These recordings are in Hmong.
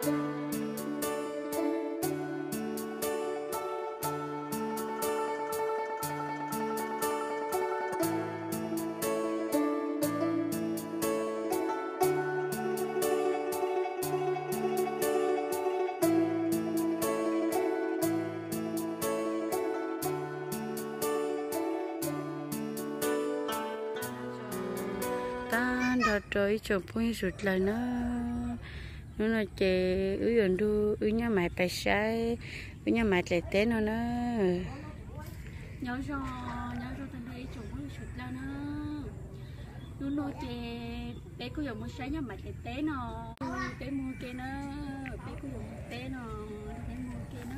Tag nrho rau ib tsoom phooj ywg sawv dlawg na. Hnub no ces wb yuav nrug wb nyab Maiv pais saib wb nyab Maiv dlaim teb no na. Nyob zoo, nyob zoo tag nrho ib tsoom phooj ywg sawv dlawg na. Hnub no ces peb kuj yuav mus saib nyab Maiv dlaim teb no. Peb mus ua ke na, peb kuj yuav mus teb no, peb mus ua ke na.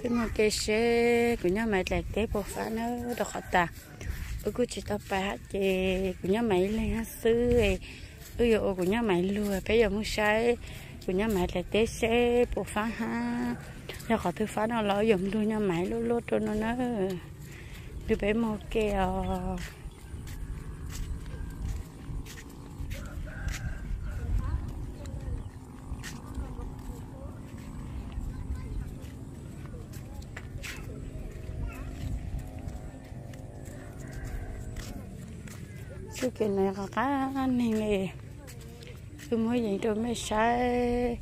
Peb mus ua ke seb kuv nyab Maiv dlaim teb puas fab na, rau qhov tas wb kuj tsis tau pais hab ces kuv nyab Maiv ib leeg hab xwb. Wb yuav ua kuv nyab Maiv luag, peb yuav mus saib kuv nyab Maiv dlaim teb seb puas fab hab. Yog qhov twg fab no los wb yuav nrug nyab Maiv luaj luaj rau no na. Nrug peb mus ua ke os. Txuj kev no qab qab neeg li. Wb muab yees rau mej saib.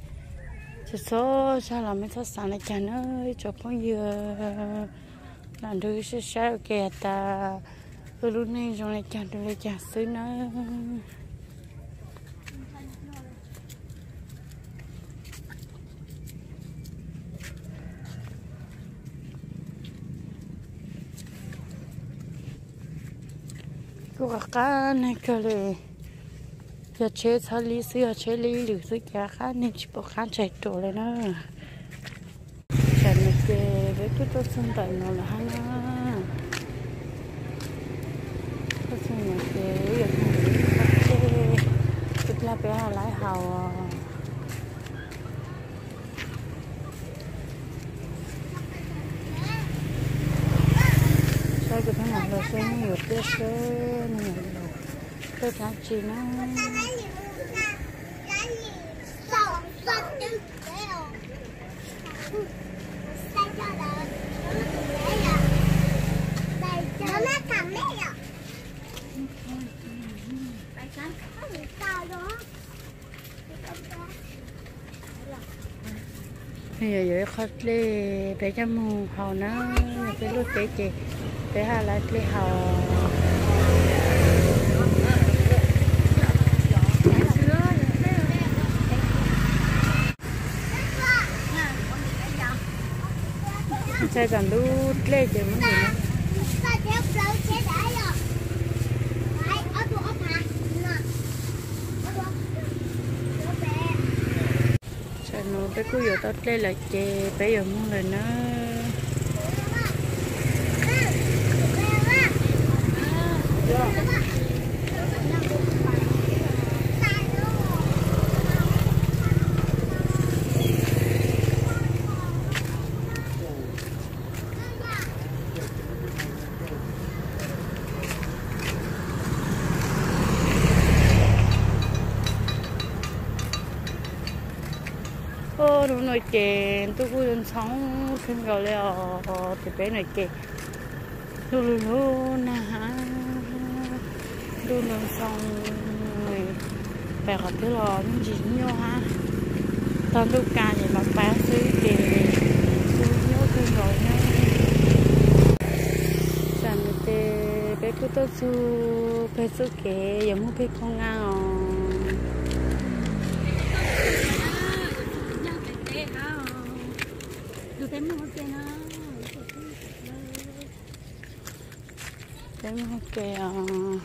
Txhua txhua zag los mej txhob xav li cas na ib tsoom phooj ywg. Lam nrug saib saib ua ke has tas wb lub neej zoo li cas rau li cas xwb na. Kuj qab qab neeg kawg li. Yog tsheb txhob lib xwb, yog tsheb lib lwm xwb ces qab neeg tsis pom qab ntshai ruam li na. Tam no ces peb twb tuaj txog ntawm no lawm hab na. Tuaj txog no ces wb yuav mus ua teb, ib plag peb hab laib haus. Saib kuv tus nam los saib nws yuav tuaj seb nws yuav tuaj dlaab tsi na. Nws yuav yuav ib qho dlej peb coj moog haus na, peb luaj teb ces peb hab laib dlej haus. Ntshai tsam ntub dlej ces muab nws na. Tam no peb kuj yuav tau dlej lawm ces peb yuav moog lawm na. Hnub no ces ntuj kuj ntxhoo kawg nkaus li os, ces peb no ces ntuj lug lug nag hab, ntuj ntxhoo ntxhoo, pem qhov twg los me ntsis nyuaj hab. Tog ntuj kas ces mas pab xwb ces kuj nyuaj kawg nkaus na. Tam no ces peb kuj tuaj txug peg txuj kev yuav moog peg Phoo Nga os. Peb moog ua ke os.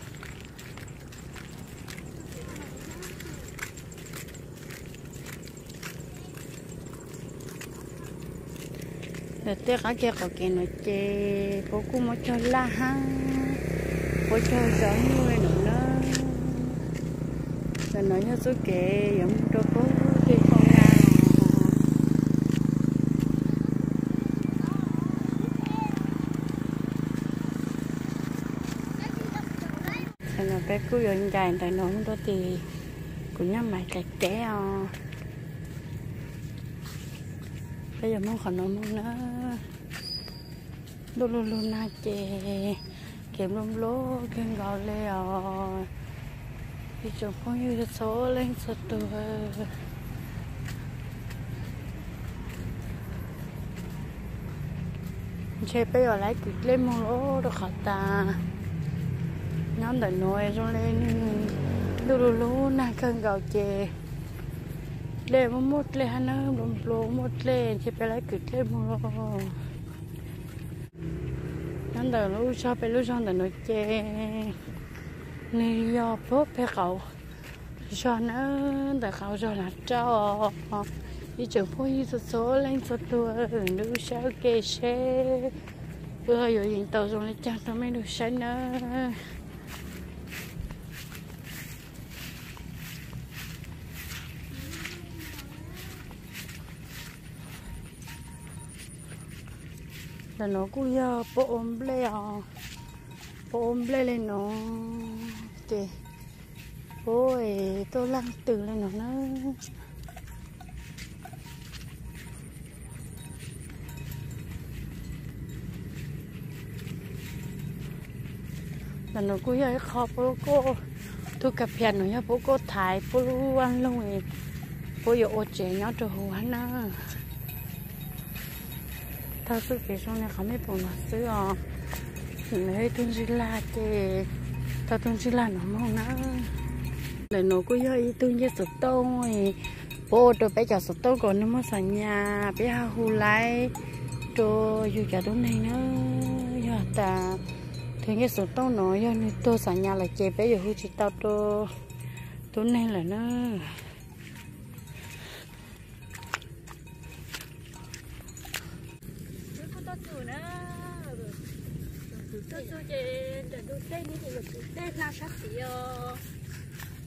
Ntawm tej qab kev qhov kev no ces puab kuj muab cog laj hab, puab cog zov nyuj li no na. Ntawm no yog txuj kev yuav moog rua puag peg Phoo Nga. Tam no peb kuj yuav ncaim ntawm no moog rua tim kuv nyab Maiv dlaim teb os. Peb yuav mus qhov no mus na. Ntuj lug lug nag ces kev nplua nplua kawg nkaus li os. Ib tsoom phooj ywg txhua leej txhua tus, ntshe peb yuav laiv kwv dlej mus lawm rau qhov tas nyob ntawm nuav zoo li ntuj lug lug nag kawg nkaus ces dlej muaj muaj dlej hab na, nplua nplua muaj dlej, ntshe peb laiv kwv dlej mus lawm. Nyob ntawm lub zog, peb lub zog ntawm nuav ces nws yog puag pem qaum zog na, ntawm qaum zog lav rau. Ib tsoom phooj ywg txhua txhua leej txhua tus, nrug wb saib ua ke seb wb yuav yeem tau zoo li caag rau mej lug saib nawb. Ntawm nuav kuj yog puab ua nplej os, puab ua nplej li nuav ces puab tuaj laaj twg li nuav na. Ntawm nuav kuj yog ib qho puab kuj, tug kas phias nuav yog puab kuj thaiv puab lub vaj loog, puab yuav ua tsev nyob rau huv hab na. Taug txuj kev zoo li qhov mej pum nuav xwb os. Nws yog ib tug ntsig lag ces taug tug ntsig lag nuav moog na. Ntawm nuav kuj yog ib tug ncej xov tooj, puab ua rau peb cov xov tooj kom nws muaj xam nyas, peb ho hu laib rau yug cov tuab neeg na. Yog tas tug ncej xov tooj nuav yog nws tuag xam nyas lawm ces peb yuav hu tsis tau rau tuab neeg lawm na.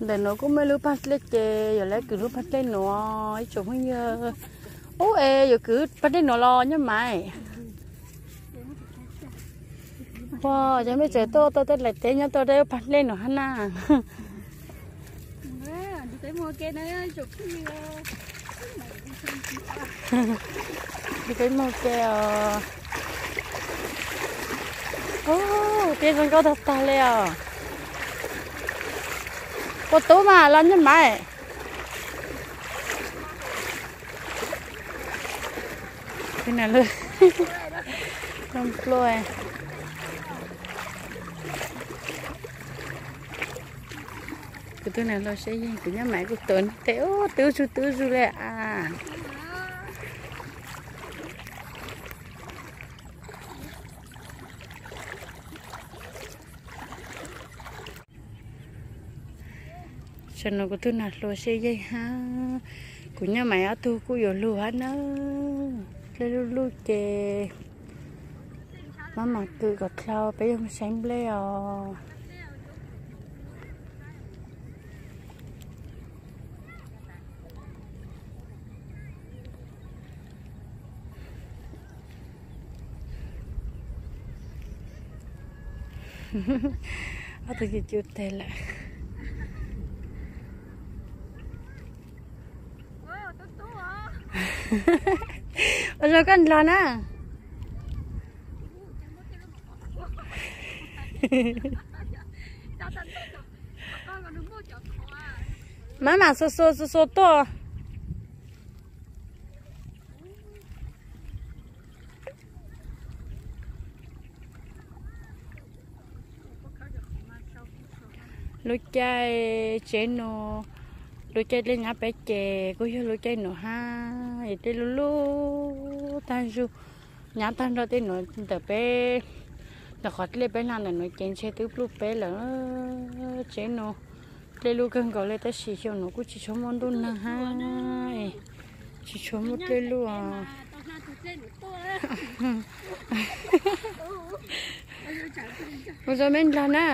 Ntawm nuav kuj muaj lub pag dlej ces yuav laiv kwv lub pag dlej nuav ib tsoom phooj ywg. Ub, es yuav kwv pag dlej nuav los Nyaj Maiv? Ua, yog mej tseem tuaj tau tej laim teb nyob tuaj tej pag dlej nuav hab na. Peb mus ke os. Ub, teb zoo nkauj tag tag li os. Ua tub mas los Nyaj Maiv. Tus na, kuv tug na hluas Siab Yeej, kuv Nyaj Maiv kuj tuav nws tes, ub, twb zug twb zug li as. Tam no kuv tug nas hluas Siab Yeej hab kuv Nyaj Maiv ob tug kuj yuav lug hab nawb. Dlej luj luj ces maj mam kwv kom dlhau peb yuav mus saib nplej os. Ob tug cub cub tes lawm. Ua zoo koj nrog na. Maj mam xuas xuas xuas xuas tuaj. Lub caij tsev no, lub caij dlej nyab peb ces kuj yog lub caij no hab, es dlej luj luj tag zug, nyab tag nrho tej no ntawm peb, ntawm qhov dlej peb nag ntawm no ces ntshe twb pluj peb lawm. Tsev no dlej luj kawg nkaus li tab sis xyoo no kuj tsis tshua muaj ntuj nag hab, tsis tshua muaj dlej luj. Ua zoo meb nrog na.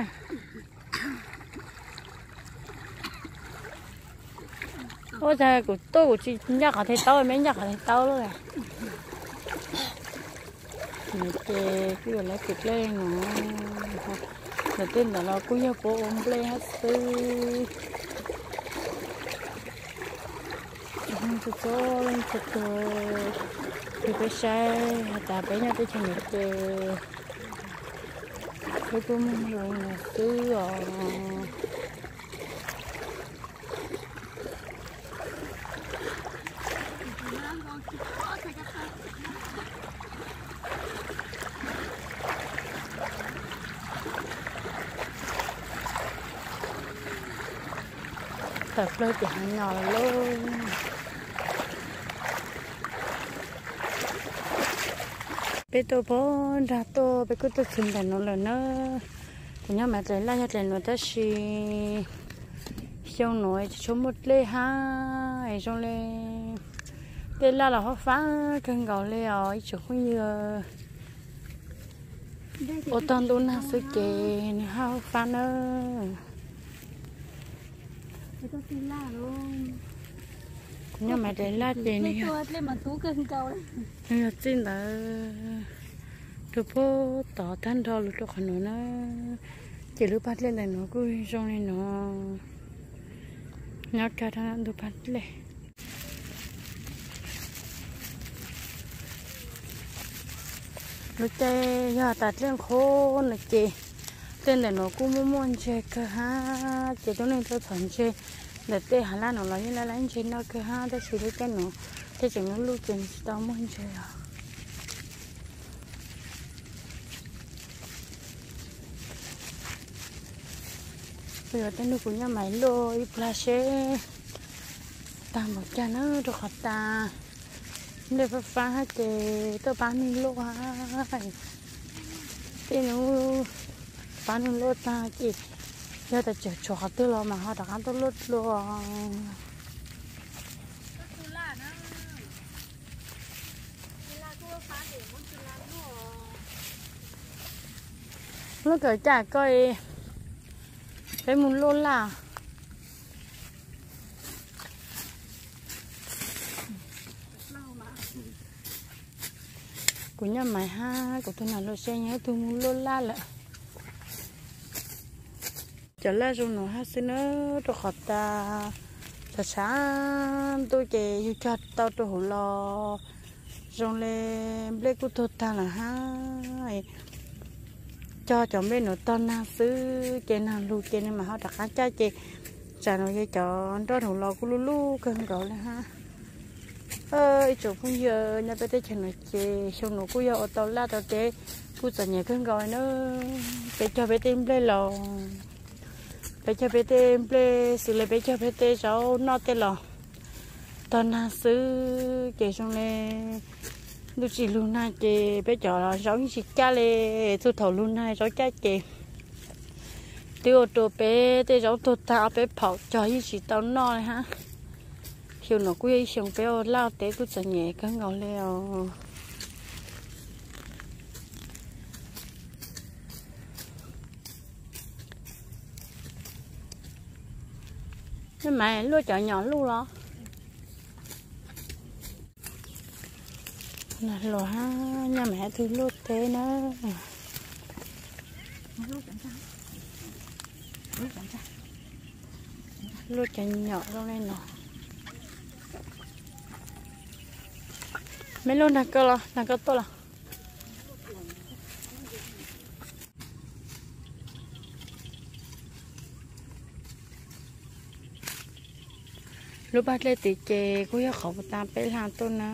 Ua cas kuv tuaj kuv tsis ncaj qhov tes taub, meb ncaj qhov tes taub lawm. Ces kuj yuav laiv kwv dlej no, ntawm tej ntawd los kuj yog puab ua nplej hab xwb. Txhua leej txhua tus, Rau peb saib has tas peb nyob teb chaws no ces peb kuj muaj zoo no xwb os. Tawm plaws tim hav no lawm lauj. Peb tuaj poob nrag tuaj, peb kuj tuaj txog ntawm no lawm na. Kuv nyob Maiv Dlaim Laj yog dlaim nuav tab sis xyoo nuav tsis tshua muaj dlej hab es zoo le tej laj los fab fab kawg nkaus le os ib tsoom phooj ywg. Ua tog ntuj nag xwb ces nws hab fab nawb. Kuv nyob Maiv Dlaim Laj ces nws yog, nws yog txij ntawd rau puag tod tag nrho lug rau qhov nuav na. Ces lub pag dlej ntawm nuav kuj zoo li nuav, nyob kag rau ntug pag dlej. Lub caij yog tas dlej qhuav no ces tej ntawm nuav kuj muaj muaj ntseg kawg hab, ces tuab neeg tuaj txhom ntseg ntawm tej hav laj nuav los yeej laj laj ntseg noj kawg hab, tab sis lub caij nuav tej tseem lub luj ces tsis tau muaj ntseg os. Kuv yuav tej nug kuv nyob Maiv Luaj ib plag seb tag npaum cas na, rau qhov tas nplej fab fab hab ces tuaj pab nwg luaj hab. Tej nub pab nwg luaj tag ces yog tas tseem tshuav qhov twg los mas ho rov qab tuaj luaj dlua. Lub kawm caj ko, peb mus luaj laj. Kuv nyob Maiv hab kuv tug nam luaj seb nyob tug mus luaj laj lawm. Cov laj zoo nuav hab xwb na, rau qhov tas tshav tshav ntuj ces yug cog tau rau hauv los zoo le nplej kuj tuag tag lawm hab. Cog cov nplej nuav tog nag xwb ces nag lug ces nws mam ho rov qab caj ces tsam nuav yog cov nroj nuav los kuj luj luj kawg nkaus le hab. Ib tsoom phooj ywg, nyob peb teb chaws nuav ces xyoo nuav kuj yog ua tau laj rau teb kuj txom nyem kawg nkaus na. Peb cog peb tej nplej los, peb cog peb tej nplej xws le peb cog peb tej zaub noj tej los tog nag xwb ces zoo le ntuj tsis lug nag ces peb cov zaub yeej tsis caj le. Txug thaum lug nag zaub caj ces twb ua rau peb tej zaub tuag tag, ob peb phaum cog yeej tsis tau noj le hab. Xyoo nuav kuj yog ib xyoo peb ua laj teb kuj txom nyem kawg nkaus le os. Nyob Maiv luaj cov nyom luj los? Nag hluas hab, nyob Maiv hab tug luaj teb na. Luaj cov nyom zoo le no. Meb luaj nrag ko los nrag ko tuaj los? Lub pag dlej tid ces kuj yog qhov puas tas peb hla tuaj na.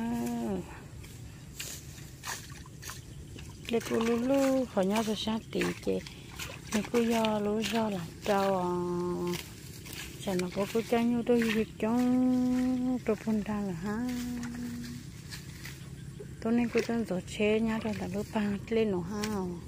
Dlej kuj lub lub qhov nyob rau sab tid ces nws kuj yog lub zog lam rau os. Tsam no kuv kuj caij nyuj tuaj yug coob rau puag nrag lawm hab. Tuab neeg kuj tuaj ntxuav tsheb nyob rau ntawm lub pag dlej no hab os.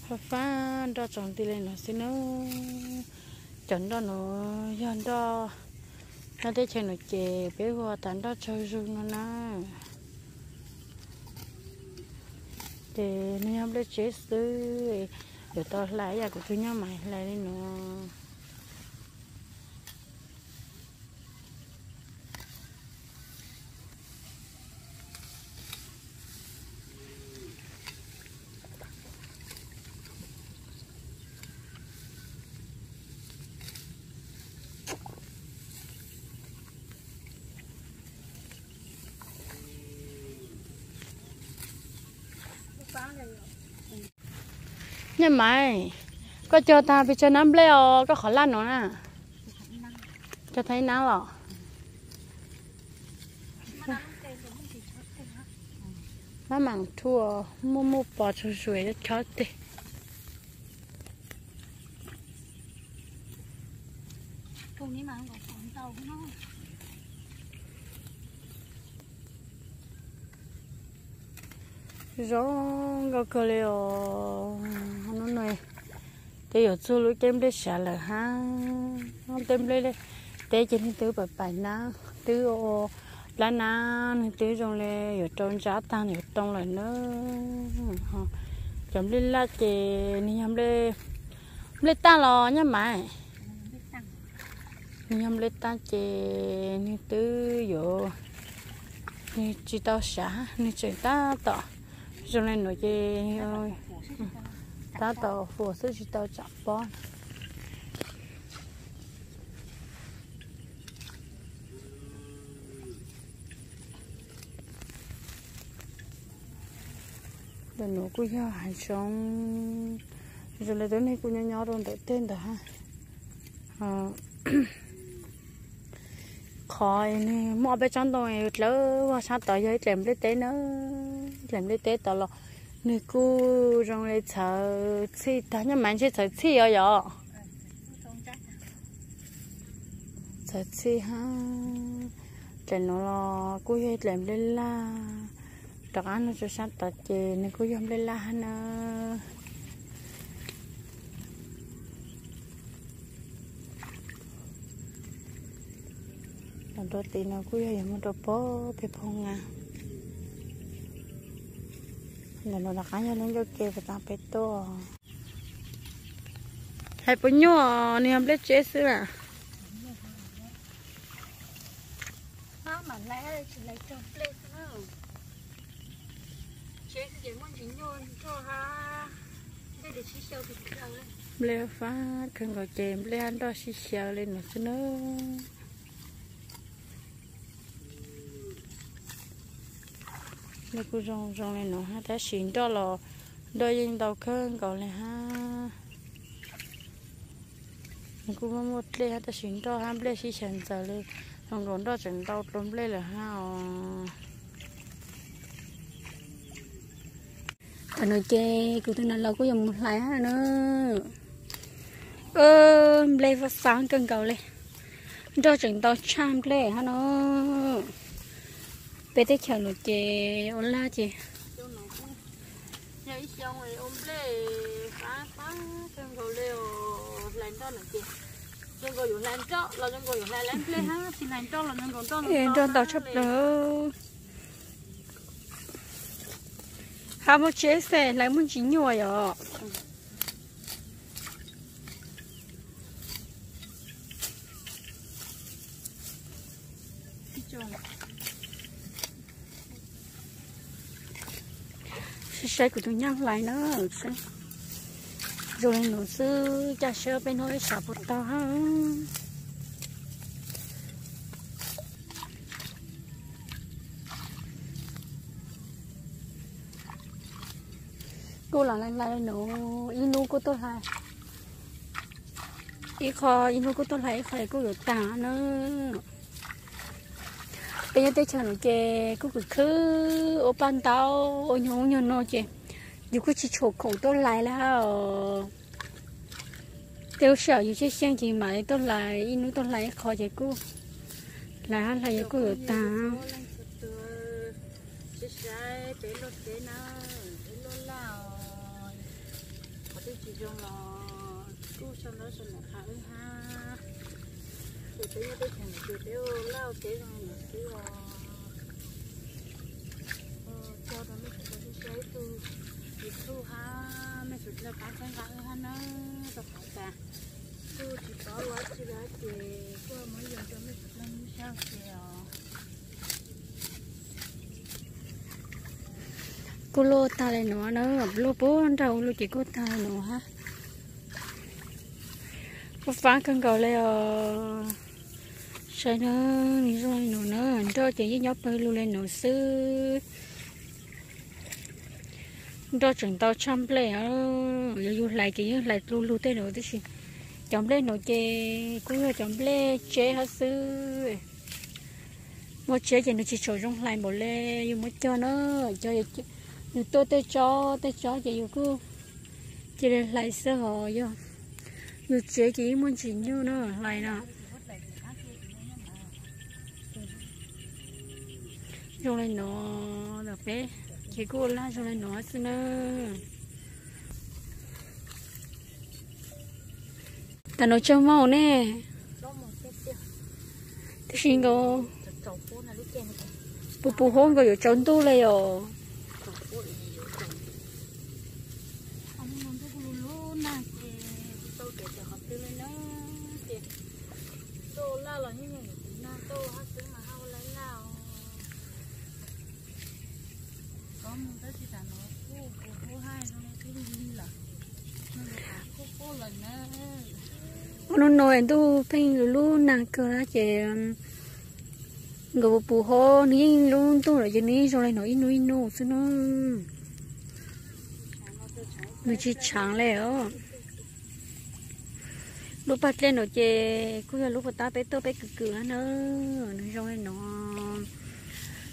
Fab fab nroj tsaus nti li no xwb na. Cov nroj no yog nroj nyob teb chaws no ces peb hu tas nroj tsaug zug no na. Ces nws yog nplej tseb xwb, yuav tau hlais ib yam kuv tug nyob Maiv hlais li no. Nyob Maiv, koj cog tag pes tsawg nab nplej os koj qhov laj no na? Cog tag ib nab los? Mab mam thuaj muaj muaj pos tsuag zus chob teg. Zoo nkauj kawg li os. Hnub no twb yuav txug lub caij nplej siav lawm hab. Tej nplej teb ces nwg twb pais pais nab, twb plab nab, nwg twb zoo le yuav rau ntsab tag yuav too lawm na. Cov nplej laj ces nwg yog nplej tag los Nyob Maiv? Nwg yog nplej tag ces nwg twb yuav, nwg tsis tau siav, nwg tseem tab tom zoo le nuav ces tab tom fuam xwb tsis tau tsam pob. Ntawm nuav kuj yog hav zoov, zoo le tub neeg kuj nyob nyob rau ntawm tej ntawd hab. Qhov nwg muaj ob peb tsob ntoo dlawb vag sab tod yog ib dlaim nplej teb na. Dlaim nplej teb tod los nwg kuj zoo le txhawv txhij tag, Nyob Maiv ntshe txhawv txhij os yom? Txhawv txhij hab. Dlaim nuav los kuj yog ib dlaim nplej laj, rov qab lug rua sab tod ces nwg kuj yog nplej laj hab na. Los rua tim no kuj yog yuav moog rua puag peg Phoo Nga. Ntawm nuav rov qab yog lub ncauj ke puag ta peb tuaj. Hais puas nyuaj, nwg yog nplej tseb xwb na. Nplej fab kawg nkaus ces nplej hab nroj sib xyaw le nuav xwb na. Nplej kuj zoo zoo le nuav hab tab sis nroj los nroj yeej ntau kawg nkaus le hab. Nws kuj muaj muaj dlej hab tab sis nroj hab nplej sib xyaw ntxaws le, zoo nkaus nroj tseem ntau dlua nplej lawm hab os. Thaum no ces kuv tus nam laus kuj yuav mus hlais hab na. Nplej fab fab kawg nkaus le, nroj tseem ntau tshaj nplej hab no. Peb teb chaws no ces ua laj ces nroj ntau tshaj plaws. Hab muaj tsheb xwb hlais muaj ntsis nyuaj yom. Saib saib kuv tus nyab hlais na, zoo li nuav xwb, caj sab peb hnub ib sab puas tau hab. Kuj los hlais hlais nuav, ib hnub kuj tuaj hlais ib qho, ib hnub kuj tuaj hlais ib qho kuj yuav tag na. Peb nyob teb chaws nuav ces kuj khwv khwv ua paj ntaub ua nyuag ub nyuag no ces yus kuj tsis tshua khoom tuaj hlais li hab os. Tej lub sij hawm yus tshaib tshaib ces mam li tuaj hlais, ib hnub tuaj hlais ib qho ces kuj hlais hab hlais yus kuj yuav tag. Saib saib peb luaj teb na, peb luaj laj os. Qhov twg tsis zoo los kuj sau ntaub sau ntawv qha wb hab. Ces peb nyob teb chaws no ces peb ua laj ua teb zoo li no xwb os. Ua tsaug rau mej sawv daws saib tug YouTube hab mej sawv daws pab txhawb nqa wb hab nawb. Rau qhov tas tug tsis paub ua dab tsi li ces kuj muab yog rau mej sawv daws saib ua ke os. Kuj luaj tag li nuav na, luaj puag nrag ua luaj ces kuj tag li nuav hab. Kuj fab kawg nkaus li os. Saib na, zoo li nuav na, nroj ces yeej nyob pawg lug li nuav xwb. Nroj tseem ntau tshaj nplej, yog yus hlais ces yeej hlais lu lug tej nuav tib si. Cov nplej nuav ces kuj yog cov nplej tseb hab xwb. Muaj tseb ces nws tsis tshua zoo hlais npaum le yus muab cog na. Cov yus tuaj tej tsob tej tsob ces yus kuj cia li hlais xwb hos yog yus tsev ces yeej muaj ntsis nyuj na hlais na. Zoo le nuav, peb ces kuj ua laj zoo le nuav xwb na. Tam nuav tsaug moog ne, tab sis nkaus puv puv huab nkaus yuav tsaus ntuj le yom. Ua nub nua ntuj pheej lug lub nag kawg na ces nkaus puv huab nws yeej lub ntuj lawm ces nws yeej zoo le nuav ib nub ib nub xwb na. Nws tsis tshaav le os. Lub pag dlej nuav ces kuj yog lub puas tab peb tuaj peb kws kws na. Nws zoo le nuav.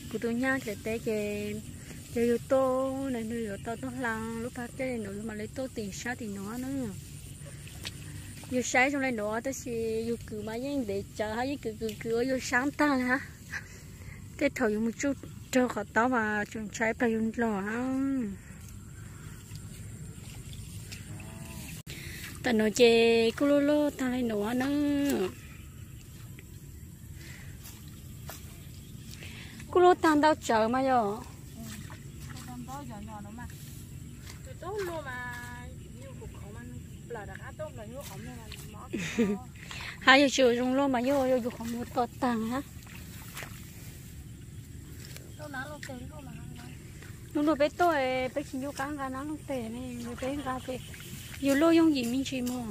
Kuv tus nyab dlaim teb ces yog yug tuaj na nws yuav tau tuaj hla lub pag dlej nuav yug mam li tuaj tim sab tim nuav na. Yug saib zoo le nuav tab sis yug kws mas yeej ntev tsawv hab yeej kws kws kws ua yug sab tag le hab. Tej thaum yug mus tsuj raug qhov taub mas tseem ntshai plag yug nrog hab. Tam nuav ces kuj lub lub tag le nuav na. Kuj lub tag ntau tsawv mas yog. Hab yog tsis zoo luaj mas yog yug qhov muag to taag hab. Nub nua peb tuaj peb tsis ncu qab nqa nab looj teg ne, peb nqa ces yug luaj yooj yim me ntsis mog.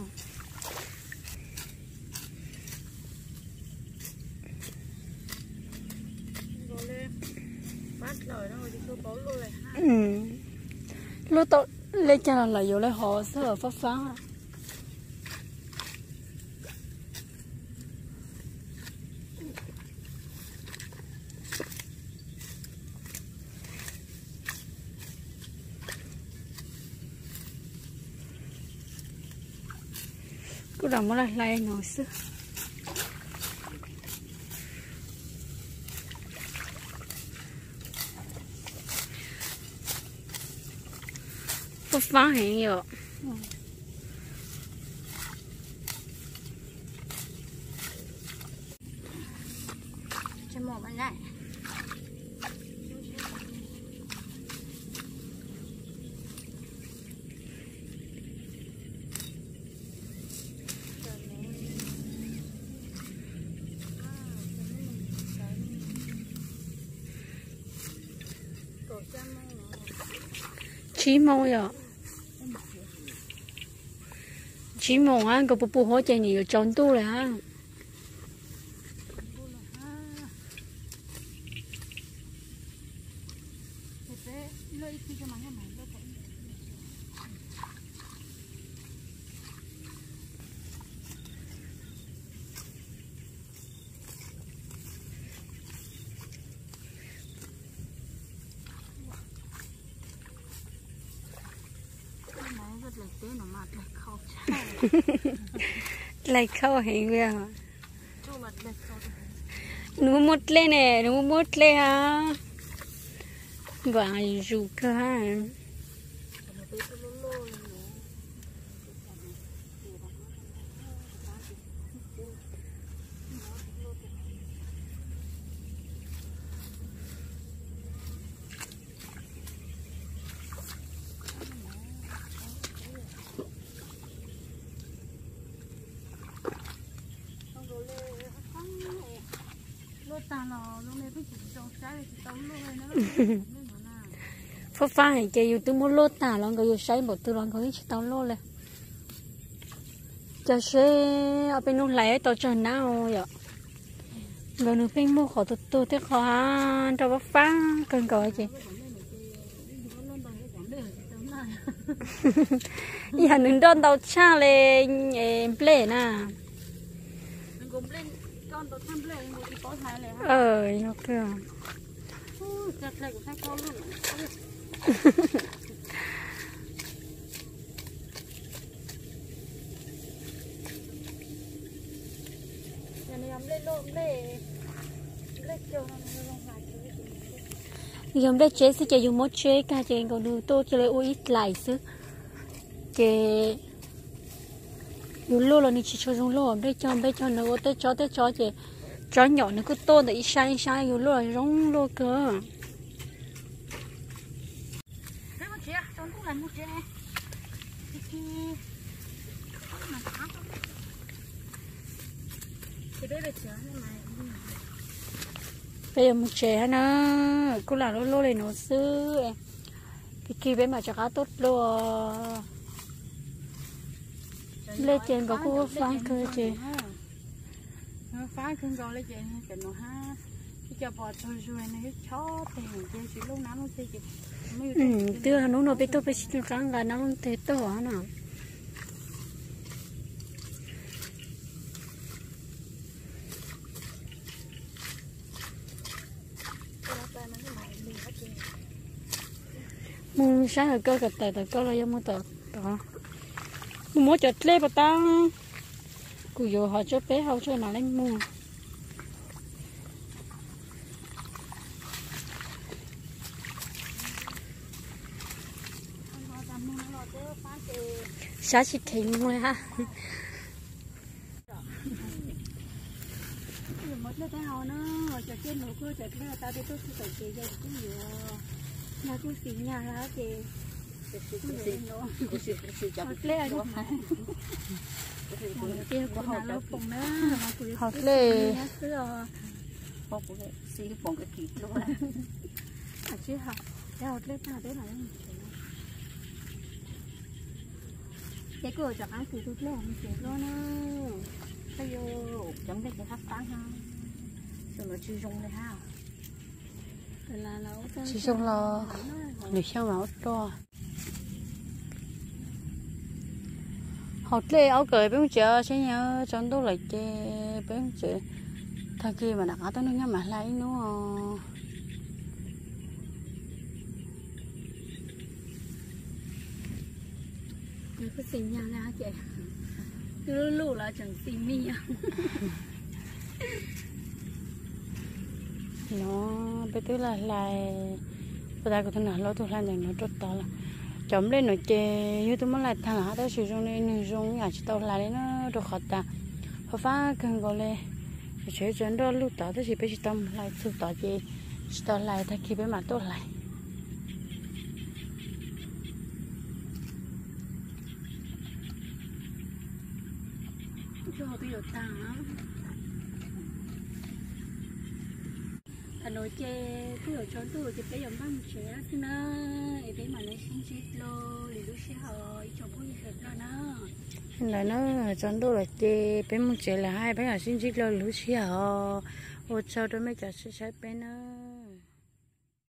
Luaj tau le caag los lawm yuav le hov xwb fab fab. Kuj lam muab laj hlais no xwb. Fab fab heev yom. Tsib moos yom. Tsib moos hab, nkaus puv puv huab ces nim yuav tsaus ntuj lawm hab. Dlaim khau heev li. Nws muaj muaj dlej ne, nws muaj muaj dlej hab. Npaum zus kawg hab. Fab fab heev ces yus twb muab luaj tag los nkaus yus saib npaum twg los nkaus yeej tsis tau luaj li. Cas seb ob peb hnub hlais tau tsawg nab yom. Nkaus nws pheej muaj qhov tuag tuag tej qhov hab, nroj fab fab kawg nkaus ces. Yog nws nroj ntau tshaj li nplej na. Yog kawg. Yog nplej tseb xwb ces yus muab tseb kag ces nkaus nws tuaj cia li ua ib dlaim xwb. Ces yus luaj los nws tsis tshua zoo luaj, nplej cog nplej cog nws ua tej tsob tej tsob ces tsob nyom nws kuj tuaj ntawm ib sab ib sab, yus luaj los zoo luaj kawg. Peb yuav mus tsev hab na, kuj lam luaj luaj li nuav xwb. Kis kis peb mam rov qab tuaj dlua. Nplej ces nkaus kuj faab kawg ces. Twb hnub no peb tuaj peb tsis tau qaab nqa nab looj teg tuaj na. Mus sab hawm koj kom tawm tom koj los yog mus tom tod. Mus muab cov dlej puas tau. Kuv yuav hov tsua peb hau tsua mam li mus. Sab tsis kheev mus li hab. Kuj yuav muab dlej tag hau na, cov dlej nuav kuj cov dlej tau tej tuaj txug tom kev ces kuj yuav, nyag kuj xis nyag hab ces kuj yuav hau dlej, kuv hau dlej xwb os. Ces kuj yuav rov qab kwv tus dlej mus tsev dua na. Cov dlej ces hab fab no, xyoo no tsis zoo li hab. Tsis zoo los lwm xyoo mas ua dua. Hau dlej aub kawm peb mus tsev seb, tsaus ntuj lawm ces peb mus tsev, tag kis mam rov qab tuaj noj nyob mam hlais ib hnub. Kuj xis nyag na ces, twb lub lub los tseem xis mi os. No peb twb hlais, puas tas kuv tus nam hluas tus hlais ntawm no rau tod lawm. Cov nplej no ces yug twb muab hlais tag lawm hab tab sis zoo li nwg zoo yam tsis tau hlais li na, rau qhov tas hau fab kawg nkaus li. Tshuav ib co nroj luj tod tab sis peb tsis tau mus hlais txug tod ces tsis tau hlais, tag kis peb mam tuaj hlais. Thaum no ces kuj yuav tsaus ntuj ces peb yuav npaj mus tsev xwb na, es peb mam li sib ntsib dlua lwm lub sij hawm ib tsoom phooj ywg sawv daws na. Ntawd na, tsaus ntuj lawm ces peb mus tsev lawm hab, peb mam sib ntsib dlua lwm lub sij hawm. Ua tsaug rau mej cov saib peb na.